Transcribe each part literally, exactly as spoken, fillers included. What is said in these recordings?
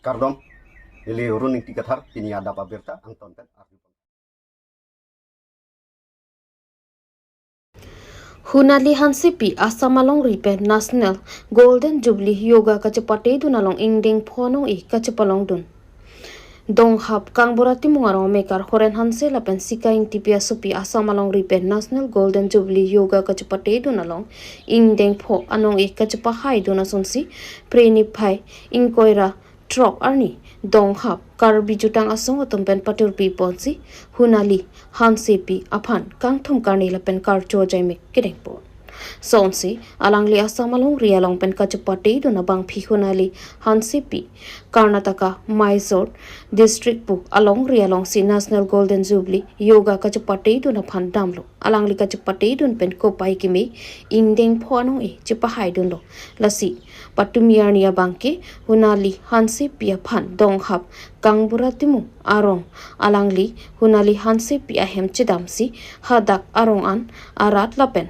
Kardom, neli Run Ingti Kathar, pini adap abirta angton pen arju. Hunali Hansepi Assam alongri pen National Golden Jubilee Yoga kachepate dun along ingdeng pho anong-e kachepalong dun. Donghap Kangbura Timung arong mekar Horen Hanse lapen Sika Ingtipi asopi Assam alongri pen National Golden Jubilee Yoga kachepate dun along ingdeng pho anong-e kachepahai dun asonsi Preni Phai ingkoi ra throk arni Donghap Karbi Jutang Asong atum pen paturpi ponsi Hunali Hansepi aphan kangthum karni lapen karcho ajaimek kedeng pon. Sonsi alangli Assam alongri along pen kachepate dun abangpi Hunali Hansepi Karnataka Mysore District pu alongri alongsi National Golden Jubilee Yoga kachepate dun aphan damlo. Alangli kachepate dun pen kopai keme ingdeng pho anong-e chepahai dunlo. Lasi patumi arni abangke Hunali Hansepi aphan Donghap Kangbura Timung arong alangli Hunali Hansepi ahem chedamsi hadak arong an arat lapen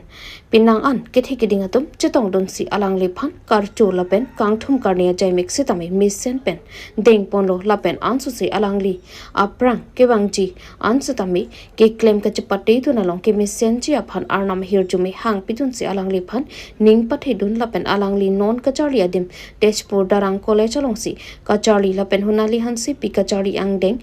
penang an kethe keding atum chetong dunsi alangliphan karcho lapen kangthum karni ajaimek sitame mesen pen dengponlo lapen ansose alangli aphrang kevangji an sitame keklem kachepate dun along kemesenji aphan Arnam ahirjume hangpi dunsi alangliphan ning pathe dun lapen alangli non kacharli adim Tezpur Darang College alongsi kacharli lapen Hunali Hansepi kacharli angdeng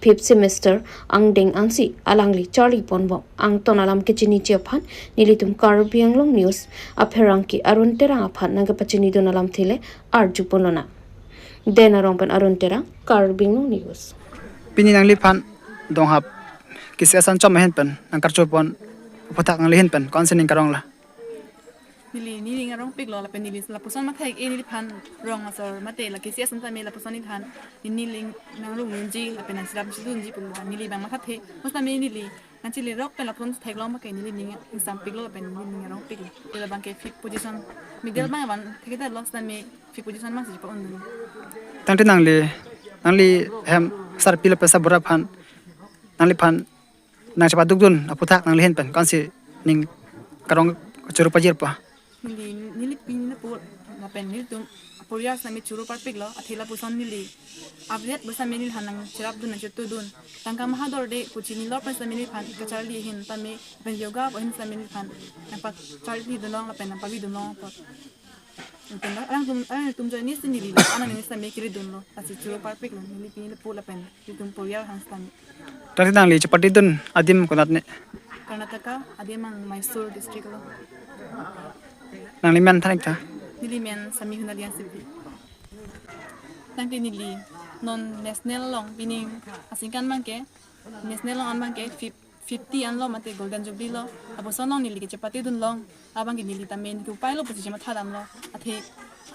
fifth semester angdeng ansi alangli charli ponbom. Angton alam kechiniji aphan nelitum Karbi Anglong News apherangke Arun Terang aphan nangkepachini dun alamthe le arju ponlonang. Den arong pen Arun Terang, Karbi Anglong News. Pini nangliphan Donghap K C S Anchom ahin pen nangkarcho pon aphuthak nangli ahin pen ko-ansi ning karong la? Neli, neli ning arongpiklo lapen neli lapuson matha-ik-e, neliphan rong asor mate la K C S an tame lapuson neliphan neli ning nangrung unji lapen nangcherap chedunji pulo, neli bang mathathe. Mostame neli nangchilirok pen lapuson theklong abangke neli ning ingsampiklo lapen neli ning arongpiklo. Ila abangke fifth position, medal bang avan thekthedetlo, sitame fifth position bangsi pa-un dun. Tangte nangli, nangli hem sarpi lapen sarbura aphan, nangliphan nangchepaduk dun aphuthak nangli ahin pen ko-ansi ning karong choro pajirpo? Neli, neli pini lapu lapen nelitum aporial sitame choro parpiklo, athe lapuson neli update pu sitame neliphan nangcherap dun nangchetu dun. Tangka maha dorde pu chinilo pen sitame neliphan kacharli ahin tame pen yoga pu ahin sitame neliphan nangpacharli dunlong lapen nangpavi dunlong apot. Lapen alangtum, alangtum ajoine si neli la, anang neli sitame kiri dunlo, lasi choro parpiklo, neli pini lapu lapen nelitum aporial aphan sitame. Tangte nangli chepate dun adim konat ne? Karnataka, adim abang Mysore district lo. Nangli men than-ik tha? Neli men sitame Hunali Hansepi. Tangte neli non national along pini aningkan abangke, national along an abangke fif-, fifty anlo mate Golden Jubilee lo. Lapuson along neli kachepate dunlong abangke neli tame neli upailo pusi chematha damlo. Athe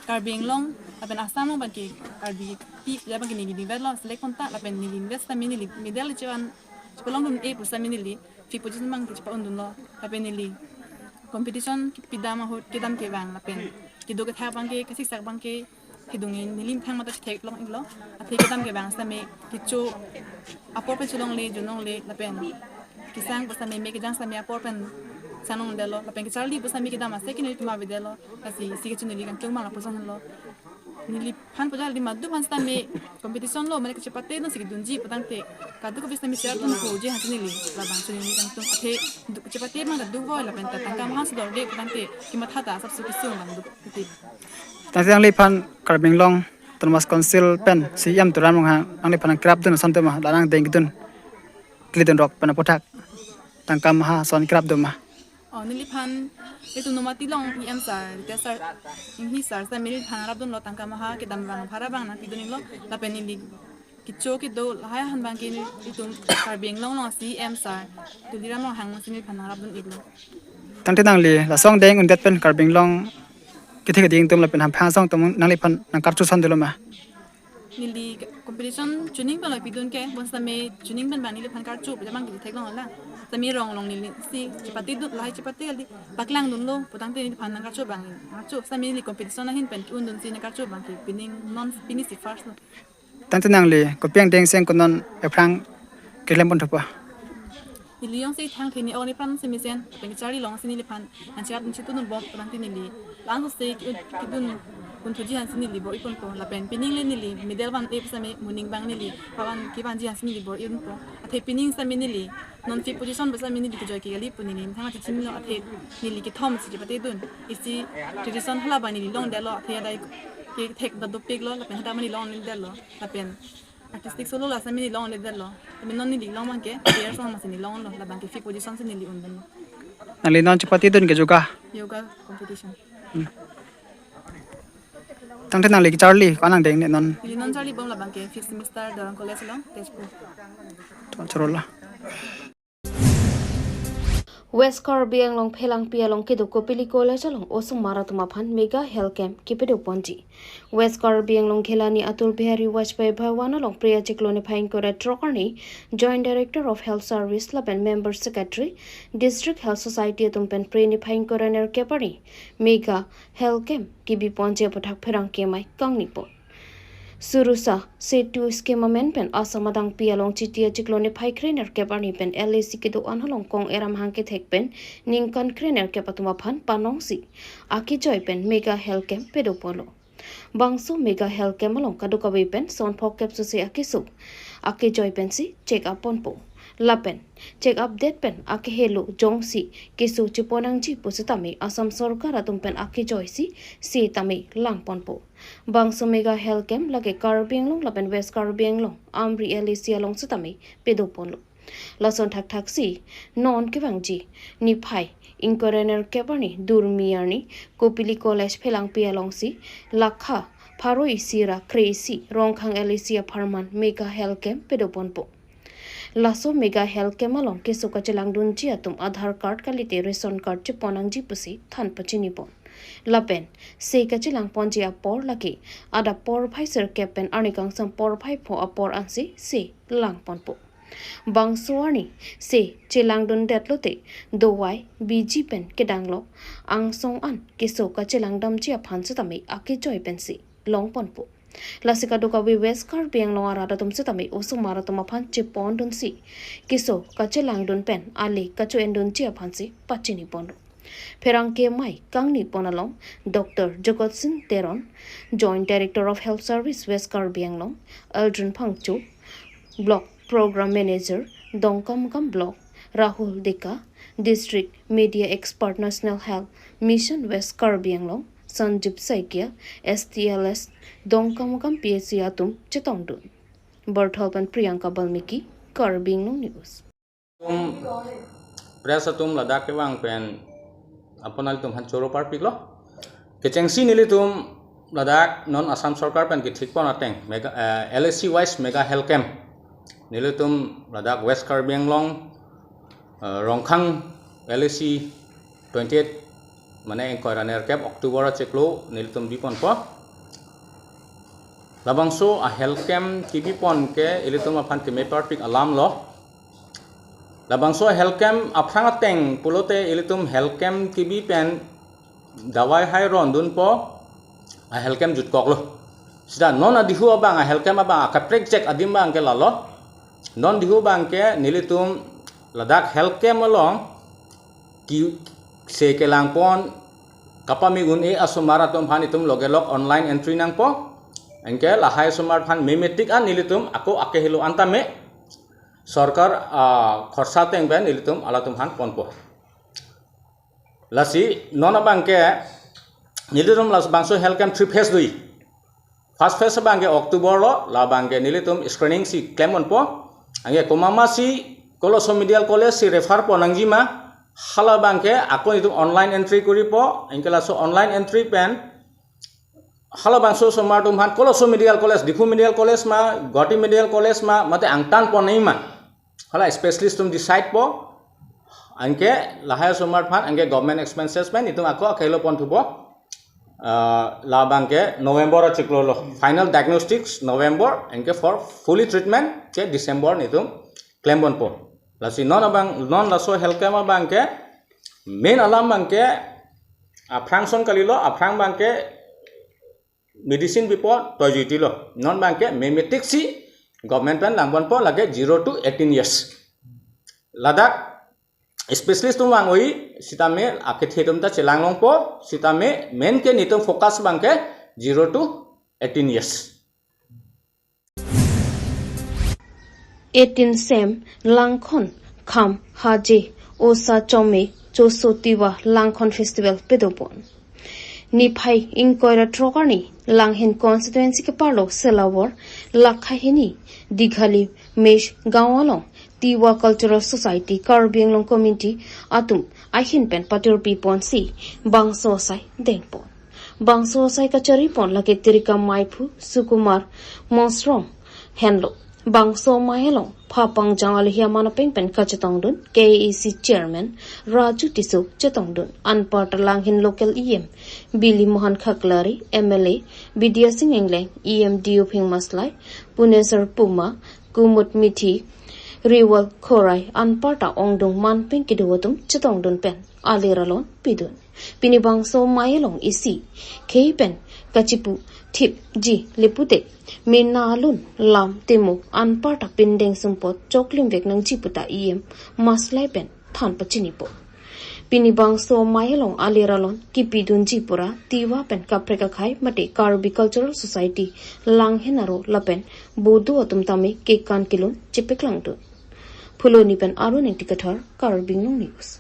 Karbi Anglong lapen Assam along abangke Karbipi abangke neli invite lo, select ponta lapen neli invite sitame neli medal chevan chepalong dun-e pu sitame neli fifth position abangke chepa-un dunlo. Lapen neli competition kepidam ahut kedam kevang lapen kedo kethak abangke, kasiksak abangke, kedung in neli methang mata chetheklong-iklo. Athe kedam kevang sitame kecho apor pen chelongle, junlongle lapen kesang pu sitame me kejang sitame apor pen sanglongdetlo lapen kacharli pu sitame kedam ase ke nelitum avedetlo. Lasi isi kachinili kangtung abang lapuson henlo. Neliphan pu jali madu aphan sitame competition lo mane kachepate dunsi kedunji pu tangte kadokave sitame cherap dun puji aphansi neli labang chinili kangtung. Athe du-, kachepate abang ta duk voi lapen ta tangka maha si dorde pu tangte kematha ta asapso kesung abang duk. Tangte nangliphan Karbi Anglong Autonomous Council pen C E M Tuliram Ronghang nangliphan nangkerap dun ason tema, la nangdeng kedun, kili dunrok pen aphuthak tangka maha ason kerap dun ma? Oh, neliphan itum Nomati along E M sir, Ritesh sir, Enghi sir, sitame neliphan nangrap dunlo, tangka maha kedam abang, bhara abang nangpi dun-iklo, lapen neli kecho kedo lahai aphan abangke nelitum Karbi Anglong along C E M sir Tuliram Ronghang si neliphan nangrap dun-iklo. Tangte nangli laso angdeng undet pen Karbi Anglong kethe keding atum lapen hamphang asong atum nangliphan nangkarcho ason dolo ma? Neli competition chuning pen lo pidun ke, bonsitame chuning pen abang neliphan karcho pu abangke theklong lang. Sitame rong along neli si chepate dun, lahai chepate kali, paklang dunlo pu tangte neliphan nangkarcho abang nangkarcho. Sitame neli competition ahin pen un dunsi nangkarcho abangke pining non pini si first lo. Tangte nangli kopi angdeng seng ko non aphrang keklem pon thupo? Neli jongsi thang theni oni pran si mesen, pen kacharli along si neliphan nangcherap nangchetu dunbom pu tangte neli la-an sose ki-, kedun punthuji aphansi neli bor-iponpo. Lapen pining le neli medal van-e sitame moning abang neli pavan kevanji aphansi neli bor-iponpo. Athe pining sitame neli non fifth position pu sitame neli kejoi ke kali pu neli methang chechimlo, athe neli kethom si chepatedun. Isi tradition hala abang neli longdetlo, athe adai kethek ta dopiklo, lapen hadak ma neli longledetlo. Lapen artistic solo la sitame neli longledetlo. Tame non neli long abang ke player song masi neli longlo, labang ke fifth position si neli undunlo. Nangli non chepatedun ke yoga? Yoga competition. Tangte nangli kecharli ko-an angdeng ne non? Neli non charlibom, labang ke fifth semester Dorong College along, Tezpur. Chorolo. West Karbi Anglong Phelangpi along kedo Kopili College along osomar atum aphan Mega Health Camp kepadoponji. West Karbi Anglong Ghelani Atal Bihari Vajpayee Bhawan along Phre achiklo niphai ingkoi ra throk arni Joint Director of Health Service lapen Member Secretary, District Health Society atum pen Phre niphai ingkoi ra nerkep arni Mega Health Camp kebiponji aputhak pherangke amei kangnipon. Surusa Setu scheme amen pen Assam adangpi along Chiti achiklo niphai kre nerkep arni pen L A C kedo-an along kong eram hang kethek pen ningkan kre nerkep atum aphan panongsi akejoi pen Mega Health Camp padoponlo. Bangso Mega Health Camp along kadokave pen son phokep sose akeso akejoi pensi check up ponpo. Lapen check up det pen akehelo jongsi keso cheponangji pusitame Assam Sorkar atum pen akejoisi setame langponpo. Bangso Mega Health Camp lake Karbi Anglong lapen West Karbi Anglong Amri L A C along sitame padoponlo. Lason thakthaksi non kevangji niphai ingkoi ra nerkep arni Durmi arni Kopili College Phelangpi alongsi lakha pharo isi ra kre isi Rongkhang L A C apharman Mega Health Camp padoponpo. Laso Mega Health Camp along keso kachelangdunji atum Aadhaar card kalite ration card cheponangji pusi than pachinipon. Lapen se kachelangponji apor lake adap porphai sirkep pen arni kangsam porphai pho apor ansi se langponpo. Bangso arni se chelangdundetlote dovai biji pen kedanglo angsong an keso kachelangdamji aphan sitame akejoi pensi longponpo. Lasi kadokave West Karbi Anglong arat atum sitame osomar atum aphan chepondunsi keso kachelangdun pen ale kacho-endunji aphansi pachiniponlo. Pherangke amei kangnipon along Doctor Jogot Sing Teron, Joint Director of Health Service West Karbi Anglong, Aldrin Phangcho, Block Program Manager, Dongkamukam Block, Rahul Deka, District Media Expert National Health Mission West Karbi Anglong, Sanjeev Saikia, S T L S, Dongkamukam P H C atum chetongdun. Barthol pen Priyanka Balmiki, Karbi Anglong News. Atum, press atum ladak kevang pen apon nelitum aphan choro parpiklo. Kechengsi nelitum ladak non Assam Sorkar pen kethikpon ateng mega, eh, L A C wise Mega Health Camp nelitum ladak West Karbi Anglong, eh, Rongkhang L A C twenty-eight mane ingkoi ra nerkep October achiklo nelitum biponpo. Labangso a health camp kebipon ke ilitum aphan keme parpik alamlo. Labangso health camp aphrang ateng pulote ilitum health camp kebi pen dovai hai rondunpo, a health camp jutkoklo. Sita non adihu abang a health camp abang akaprek chek adim abang ke lalo. Non dihu abang ke nelitum ladak health camp along kese kelangpon kapame un-e asomar atum aphan itum logelok online entry nangpo. Anke lahai asomar aphan memetik an nelitum ako akehelo an tame sorkar, ah, khorsa ateng pen nelitum alatum aphan ponpo. Lasi non abang ke nelitum labangso health camp three phase do-i. First phase abang ke October lo, labang ke nelitum screening si klemponpo. Anke komat ma si koloso medical college si refer ponnangji ma, halabang ke ako nelitum online entry koripo, anke laso online entry pen halabangso asomar atum aphan koloso medical college, Diphu Medical College ma, Guwahati Medical College ma, mate angtan ponnangji ma, hala specialist atum decide po. Anke lahai asomar aphan anke government expenses pen itum ako akehelo ponthupo. Ah, labang ke November achiklo lo. Final diagnostics November, anke for fully treatment ke December nelitum klemponpo. Lasi non abang, non laso health camp abang ke main alam abang ke aphrang ason kalilo, aphrang abang ke medicine bipo toijuitilo. Non abang ke memetik si government pen langponpo lake zero to eighteen years. Ladak specialist atum vang-oi sitame akethe atum ta chelang longpo, sitame main ke nelitum focus abang ke zero to eighteen years. Eighteen Sem Langkon Kham Haje Osa Chome Choso Tiwa Langkon Festival pedopon. Niphai ingkoi ra throk arni Langhin constituency keparlo Selawor Lakhahini Dighali Mesh Gaon along Tiwa Cultural Society Karbi Anglong Committee atum ahin pen paturpi ponsi bangso asai dengpon. Bangso asai kachari pon lake Tirikam Maiphu Sukumar Monsrong henlo. Bangso amei along pha pangjang alohi aman apeng pen kachetongdun K A A C Chairman Raju Tisso chetongdun. Anparta Langhin local E M Bili Mohan Khaklari, M L A Bidya Sing Engleng, E M Diophing Maslai, Punesar Puma, Kumut Mithi, Riwal Khorai anparta ongdung manpeng kedo atum chetongdun pen alir alon pidun. Pini bangso amei along isi khei pen kachipu thipji le pute mena alun lam temo anparta pindeng sumpot choklim vek nangji puta E M Maslai pen than pachinipo. Pini bangso amei along alir alon kipidunji pura Tiwa pen kaprek akhei mate Karbi Cultural Society Langhin aro lapen Bodo atum tame kekan kelun chepeklangdun. Phuloni pen Arun Engti Kathar, Karbi Anglong News.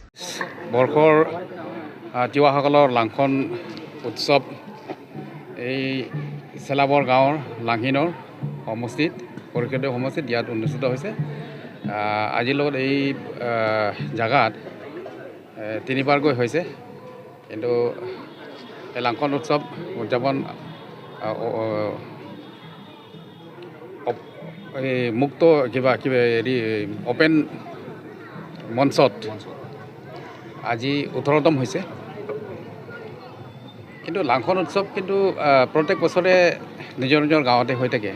বৰ্ষৰ আহ, তিৱাসকলৰ লাংখন উৎসৱ এই চেলাবৰ গাঁৱৰ লাংহিনৰ সমষ্টিত, পৰিষদীয় সমষ্টিত ইয়াত অনুষ্ঠিত হৈছে। আহ, আজিৰ লগত এই আহ, জাগাত এ, তিনিবাৰকৈ হৈছে, কিন্তু এই লাংখন উৎসৱ উদযাপন আহ, অ- অ- অপ- এই মুক্ত কিবা কিবা হেৰি অপেন মঞ্চত আজি ওঠৰতম হৈছে। কিন্তু লাংখন উৎসৱ কিন্তু আহ, প্ৰত্যেক বছৰে নিজৰ নিজৰ গাঁৱতে হৈ থাকে,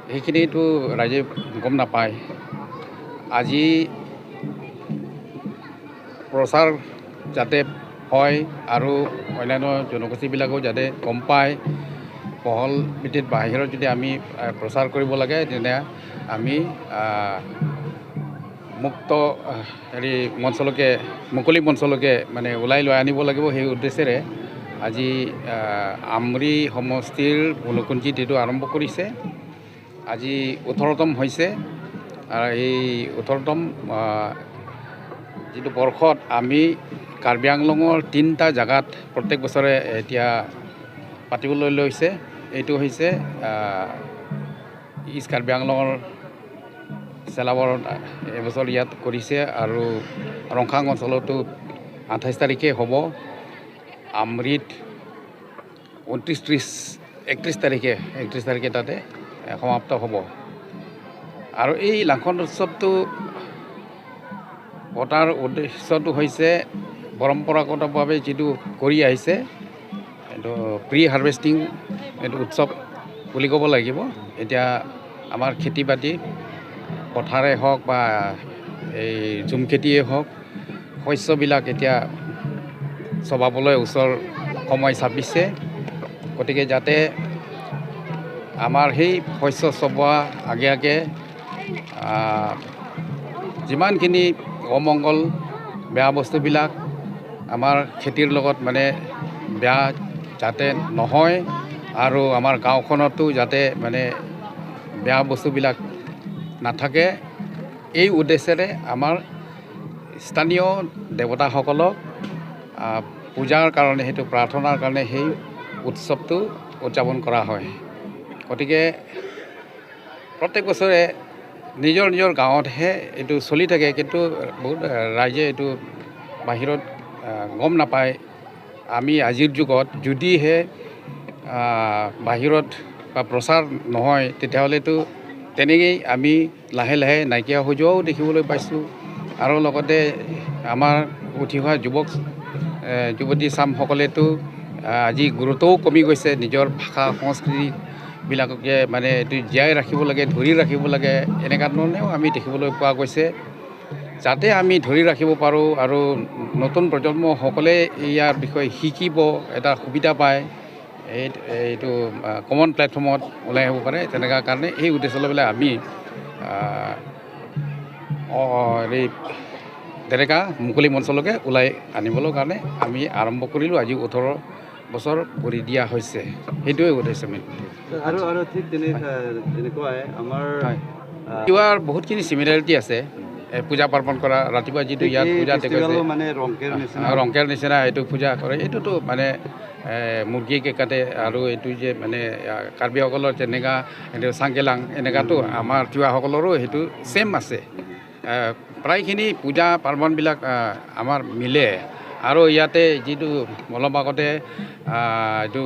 সেইখিনিতো ৰাইজে গম নাপায়। আজি প্ৰচাৰ যাতে হয় আৰু অন্যান্য জনগোষ্ঠীবিলাকেও যাতে গম পায়, বহল ভিত্তিত বাহিৰত যদি আমি আহ, প্ৰচাৰ কৰিব লাগে, তেনে আমি আহ, মুক্ত আহ, হেৰি মঞ্চলৈকে, মুকলি মঞ্চলৈকে মানে ওলাই লৈ আনিব লাগিব। সেই উদ্দেশ্যেৰে আজি আহ, আমৰি সমষ্টিৰ ভুলুকুঞ্জিত এইটো আৰম্ভ কৰিছে। আজি ওঠৰতম হৈছে। আৰু এই ওঠৰতম আহ, যিটো বৰ্ষত আমি কাৰ্বি আংলঙৰ তিনিটা জাগাত প্ৰত্যেক বছৰে এতিয়া পাতিবলৈ লৈছে। এইটো হৈছে আহ, ইষ্ট কাৰ্বি আংলঙৰ চেলাবৰত এইবছৰ ইয়াত কৰিছে আৰু ৰংখাং অঞ্চলতো আঠাইছ তাৰিখে হ'ব। আমৰিত ঊনত্ৰিছ, ত্ৰিছ, একত্ৰিছ তাৰিখে, একত্ৰিছ তাৰিখে তাতে এ, সমাপ্ত হ'ব। আৰু এই লাংখন উৎসৱটো পতাৰ উদ্দেশ্যটো হৈছে পৰম্পৰাগতভাৱে যিটো কৰি আহিছে, এইটো প্ৰি হাৰ্ভেষ্টিং এইটো উৎসৱ বুলি ক'ব লাগিব। এতিয়া আমাৰ খেতি বাতি পথাৰে হওক বা এই ঝুম খেতিয়ে হওক, শস্যবিলাক এতিয়া চপাবলৈ ওচৰ সময় চাপিছে। গতিকে যাতে আমাৰ সেই শস্য চপোৱা আগে আগে আহ, যিমানখিনি অমংগল, বেয়া বস্তুবিলাক আমাৰ খেতিৰ লগত মানে বেয়া যাতে নহয় আৰু আমাৰ গাঁওখনতো যাতে মানে বেয়া বস্তুবিলাক নাথাকে, এই উদ্দেশ্যেৰে আমাৰ স্থানীয় দেৱতাসকলক আহ, পূজাৰ কাৰণে, সেইটো প্ৰাৰ্থনাৰ কাৰণে সেই উৎসৱটো উদযাপন কৰা হয়। গতিকে প্ৰত্যেক বছৰে নিজৰ নিজৰ গাঁৱতহে এইটো চলি থাকে, কিন্তু বহুত আহ, ৰাইজে এইটো বাহিৰত আহ, গম নাপায়। আমি আজিৰ যুগত যদিহে আহ, বাহিৰত বা প্ৰচাৰ নহয়, তেতিয়াহ'লেতো তেনেকেই আমি লাহে লাহে নাইকিয়া হৈ যোৱাও দেখিবলৈ পাইছোঁ। আৰু লগতে আমাৰ উঠি অহা যুৱক এ, যুৱতী চামসকলেতো আহ, আজি গুৰুত্বও কমি গৈছে। নিজৰ ভাষা সংস্কৃতিবিলাককে মানে এইটো জীয়াই ৰাখিব লাগে, ধৰি ৰাখিব লাগে, এনেকুৱা ধৰণেও আমি দেখিবলৈ পোৱা গৈছে। যাতে আমি ধৰি ৰাখিব পাৰোঁ আৰু নতুন প্ৰজন্মসকলে ইয়াৰ বিষয়ে শিকিব, এটা সুবিধা পায়, এই এইটো কমন প্লেটফৰ্মত ওলাই আহিব পাৰে। তেনেকুৱা কাৰণে এই উদ্দেশ্য লৈ পেলাই আমি আহ, অ- হেৰি ডেৰকা মুকলি মঞ্চলৈকে ওলাই আনিবলৈ কাৰণে আমি আৰম্ভ কৰিলোঁ। আজি ওঠৰ বছৰ ভৰি দিয়া হৈছে, সেইটোৱে উদ্দেশ্য মেইন। আৰু আৰু ঠিক তেনে তেনেকুৱাই আমাৰ হয়। আহ, কিবাৰ বহুতখিনি চিমিলাৰিটি আছে। এ, পূজা পাৰ্বণ কৰা, ৰাতিপুৱা যিটো এই- ইয়াত এই পূজা এটা ফেষ্টিভেলো কৰিছে, মানে ৰংকেৰ আহ, নিচিনা। আহ, ৰংকেৰ নিচিনা এইটো পূজা কৰে। এইটোতো মানে, এ, মুৰ্গী কে কাটে আৰু এইটো যে মানে, আহ, কাৰ্বিসকলৰ যেনেকা এইটো চাংকেলাং, এনেকাতো আমাৰ তিৱাসকলৰো সেইটো ছেম আছে। আহ, প্ৰায়খিনি পূজা পাৰ্বণবিলাক, আহ, আমাৰ মিলে। আৰু ইয়াতে যিটো অলপ আগতে, আহ, এইটো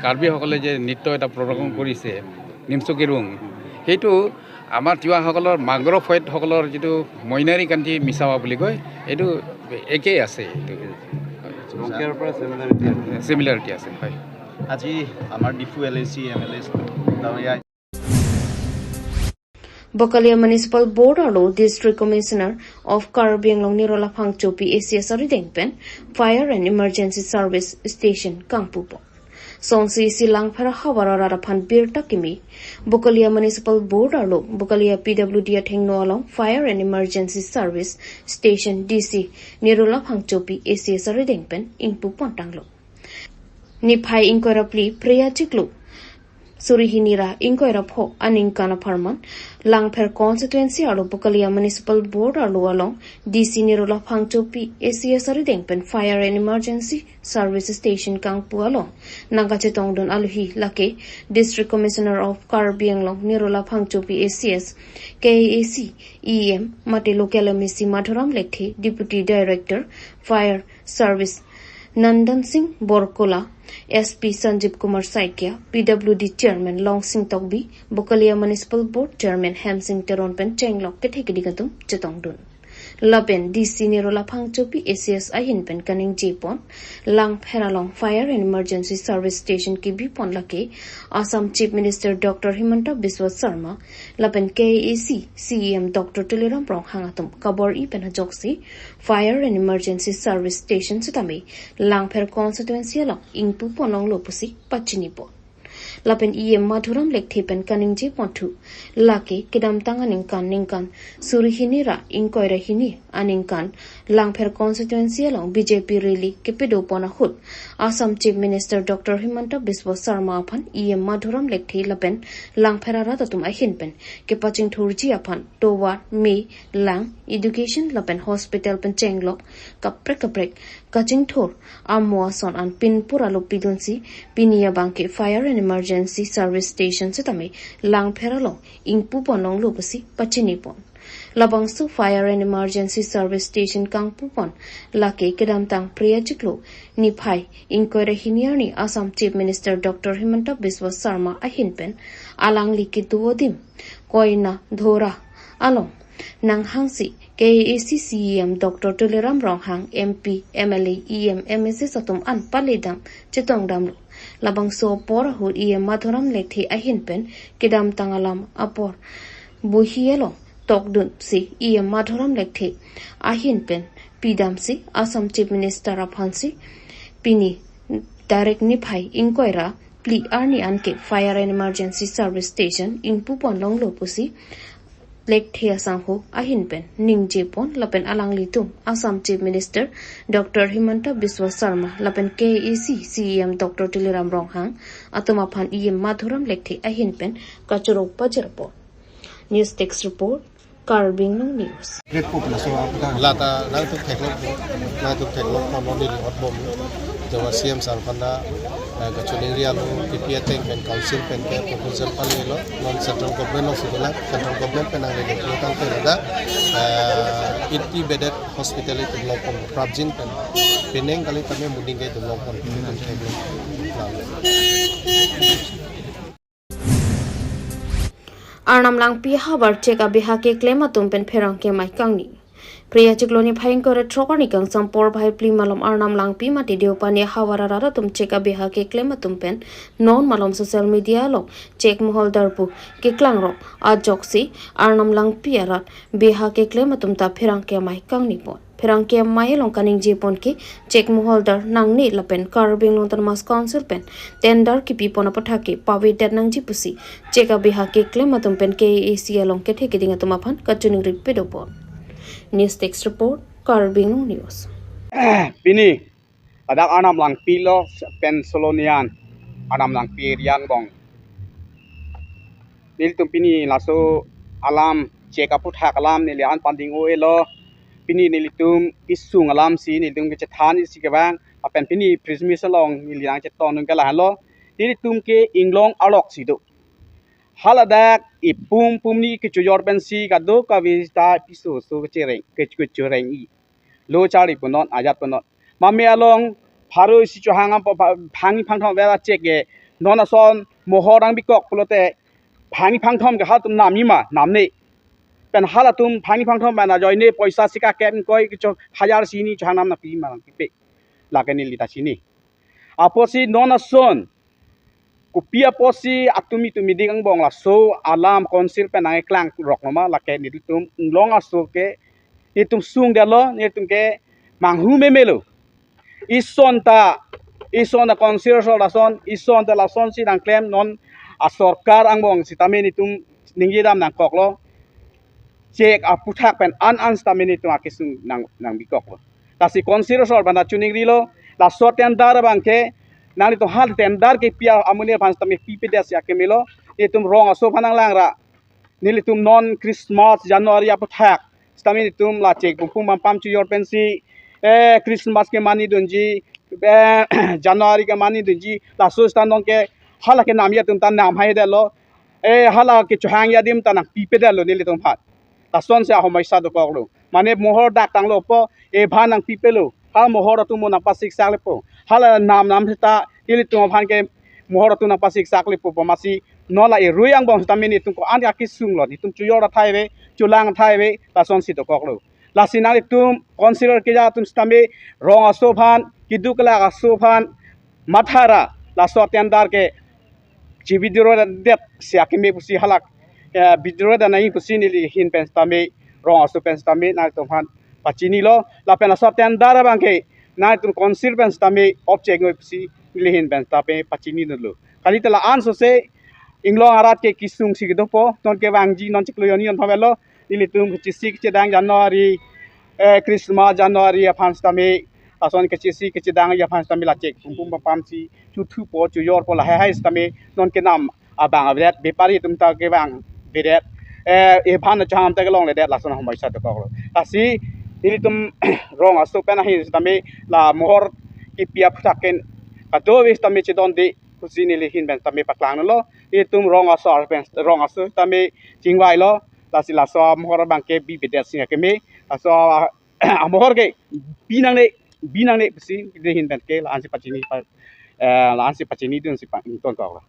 কাৰ্বিসকলে যে নৃত্য এটা প্ৰদৰ্শন কৰিছে, নিমচুকিৰুং, সেইটো আমাৰ তিৱাসকলৰ মাগ্ৰ ফয়েটসকলৰ যিটো মইনাৰী কান্তি মিছাৱা বুলি কয়, এইটো একেই আছে, এইটো ৰংকেৰ পৰা চিমিলাৰিটি আছে। চিমিলাৰিটি আছে, হয়। আজি আমাৰ ডিফু এল এ চি এম এল এ ডাঙৰীয়া Bokalia Municipal Board arlo District Commissioner of Karbi Anglong Nirola Phangchopi A C S arideng pen Fire and Emergency Service Station kangpupo. Songsi isi Langpher ahavar arat aphan birta kimi, Bokalia Municipal Board arlo Bokalia P W D athengno along Fire and Emergency Service Station D C Nirola Phangchopi A C S arideng pen ingpupon tanglo. Niphai ingkoi ra phli Phre achiklo suri hini ra ingkoi ra pho aningkan apharman Langpher constituency arlo Bokalia Municipal Board arlo along D C Nirola Phangchopi A C S arideng pen Fire and Emergency Service Station kangpu along nangkachetongdun alohi lake District Commissioner of Karbi Anglong Nirola Phangchopi A C S, K A A C E M mate local M A C Madhuram Lekthe, Deputy Director Fire Service Nandan Singh Borkola, S P Sanjeev Kumar Saikia, P W D Chairman Longsing Tokbi, Bokalia Municipal Board Chairman Hemsing Teron pen chenglok kethe keding atum chetongdun. Lapen D C Nirola Phangchopi A C S ahin pen kaningjepon, Langpher along Fire and Emergency Service Station kebipon lake Assam Chief Minister Doctor Himanta Biswa Sarma lapen K A A C C E M Doctor Tuliram Ronghang atum kabor-i pen ajoksi Fire and Emergency Service Station sitame Langpher constituency along ingpupon longlo pusi pachinipon. Lapen E M Madhuram Lekthe pen kaningjepon thu, lake kedamtang aningkan ningkan suri hini ra ingkoi ra hini aningkan Langpher constituency along B J P rally kepedopon ahut Assam Chief Minister Doctor Himanta Biswa Sarma aphan E M Madhuram Lekthe lapen Langpher arat atum ahin pen kepachingthurji aphan tovar, mei, lang, education lapen hospital pen chenglok kaprek kaprek kachingthur amo ason an pinpur alo pidunsi pini abangke Fire and Emergency Service Station sitame Langpher along ingpupon longlo pusi pachinipon. Labangso Fire and Emergency Service Station kangpupon lake kedamtang Phre achiklo niphai ingkoi ra hini arni Assam Chief Minister Doctor Himanta Biswa Sarma ahin pen alangli kedo adim Koina Dhora along nanghangsi K A A C C E M Doctor Tuliram Ronghang, M P, M L A, E M, M S S atum an paledam chetongdamlo. Labangso apor ahut E M Madhuram Lekthe ahin pen kedamtang alam apor bohi along tokdunsi E M Madhuram Lekthe ahin pen pidamsi Assam Chief Minister aphansi pini tarik niphai ingkoi ra phli arni anke Fire and Emergency Service Station ingpupon longlo pusi Lekthe asangho ahin pen ningjepon lapen alanglitum Assam Chief Minister Doctor Himanta Biswa Sarma lapen K A A C C E M Doctor Tuliram Ronghang atum aphan E M Madhuram Lekthe ahin pen kachoro pajirpo. News Desk Report, Karbi Anglong News. Great Pope laso apta. Lata nangtum theklong, nangtum theklong, kono ni lot bom. Jawa C M sir aphan ta, eh, kachiningri alo, P P A ateng pen council pen ke proposal palelo, non central government along si dela, central government pen nangle lo tang pen da, eh, eighty bedded hospital itum longpon, prapjin pen, penang kali tame muding ke itum longpon. Arnam Langpi ahavar chek abeha keklem atum pen pherangke amei kangni. Phre achiklo niphai ingkoi ra throk arni kangsam porphai phli malom Arnam Langpi mate Deopani ahavar arat atum chek abeha keklem atum pen non malom social media along chek moholdar pu keklangrok ajoksi Arnam Langpi arat beha keklem atum ta pherangke amei kangnipon. Pherangke amei along kaningjepon ke chek moholdar nangne lapen Karbi Anglong Autonomous Council pen tender kipipon apathak ke pavedet nangji pusi chek abeha keklem atum pen K A A C along kethe keding atum aphan kachiningri pedopon. News Desk Report, Karbi Anglong News. Pini Ladak Arnam Langpi lo pen Solonian, Arnam Langpi area angbong. Nelitum pini laso alam, chek aphuthak alam neli an panding o-e lo. Pini nelitum kesung alamsi nelitum kechethan isi kevang, lapen pini Christmas along neli nangchetondun ke lahenlo. Nelitum ke inglong arloksi do. Haladak ipum pumni kechojor pensi kadokave ta piso so kechereng, ke-, kechoreng-i. Lo charli punon, ajat punon. Mame along pharo isi chohang ampo pha-, phangni phangthom vera chek ke. Non ason mohor nangbikok pulote phangni phangthom ke halatum nam-i ma, namne. Pen halatum phangni phangthom pen ajoine poisa sika kem koi kecho hajar si hini chohang nam nangpi ma nangpipe. Lake neli ta chini. Apotsi non ason kopi apotsi atum itum idik angbong laso alam council pen nangkeklang rok lo ma, lake nelitum inglong aso ke nelitum sungdetlo, nelitum ke manghu memelo. Ison ta, ison ta council asor lason, ison ta lasonsi nangklem, non asorkar angbong sitame nelitum ningjedam nangkoklo. Chek aphuthak pen an an sitame nelitum akesung nang, nangbikoklo. Lasi council asor abang ta choningrilo, laso tender abang ke, nanglitum hal tender kepi amonit aphan sitame pipedet si akemelo, nelitum rong aso aphan nanglangra. Nelitum non Christmas January aphuthak sitame nelitum la chek pumpum pampam chojor pensi, eh, Christmas kemanidunji, eh, January kemanidunji, laso sita non ke hala kenamji atum ta namhaidetlo, eh, hala kechohangji adim ta nangpipedetlo nelitum aphan. Lasonsi ahomoisa dokoklo. Mane mohor dak tanglo po, eh, aphan nangpipelo. Hala mohor atum mo nangpasiksak lepo. Hala nam nam sita, nelitum aphan ke mohor atum nangpasiksak lepo po, masi non la erui angbong sitame nelitum ko-an akesunglo, nelitum chojor athai ave, cholang athai ave, lasonsi dokoklo. Lasi nanglitum councilor keja atum sitame rong aso aphan, keduk kelak aso aphan mathara, laso tender ke chi-withdraw det si akeme pusi halak, eh, withdraw det nangji pusi neli ahin pen sitame, rong aso pen sitame nangtum aphan pachinilo, lapen laso tender abang ke nangtum council pen sitame off chek noi pusi neli ahin pen sitame pachinidunlo. Kalite la-an sose inglong arat ke kesungsi kedopo, non kevangji non chiklo jonni jon phamelo, nelitum kechisi kechedang January, eh, Christmas January aphan sitame, lason kechisi kechedangji aphan sitame la chek pumpum pampamsi chothupo chojorpo, lahai hai sitame non kenam abang avedet, bepari atum ta kevang avedet, eh, aphan chohang ta kelongledet, lason ahomoisa dokoklo. Lasi nelitum rong aso pen ahin sitame la mohor kepi aphuthak ke kadokave sitame chedonde pusi neli ahin pen sitame paklanglo. Nelitum rong aso pen, rong aso sitame chingvailo. Lasi laso amohor abang ke bibedet si akeme. Laso amohor ke binangne, binangne pusi neli ahin pen ke la-ansi pachini pa, eh, la-ansi pachinidunsi pa ingtonkoklo.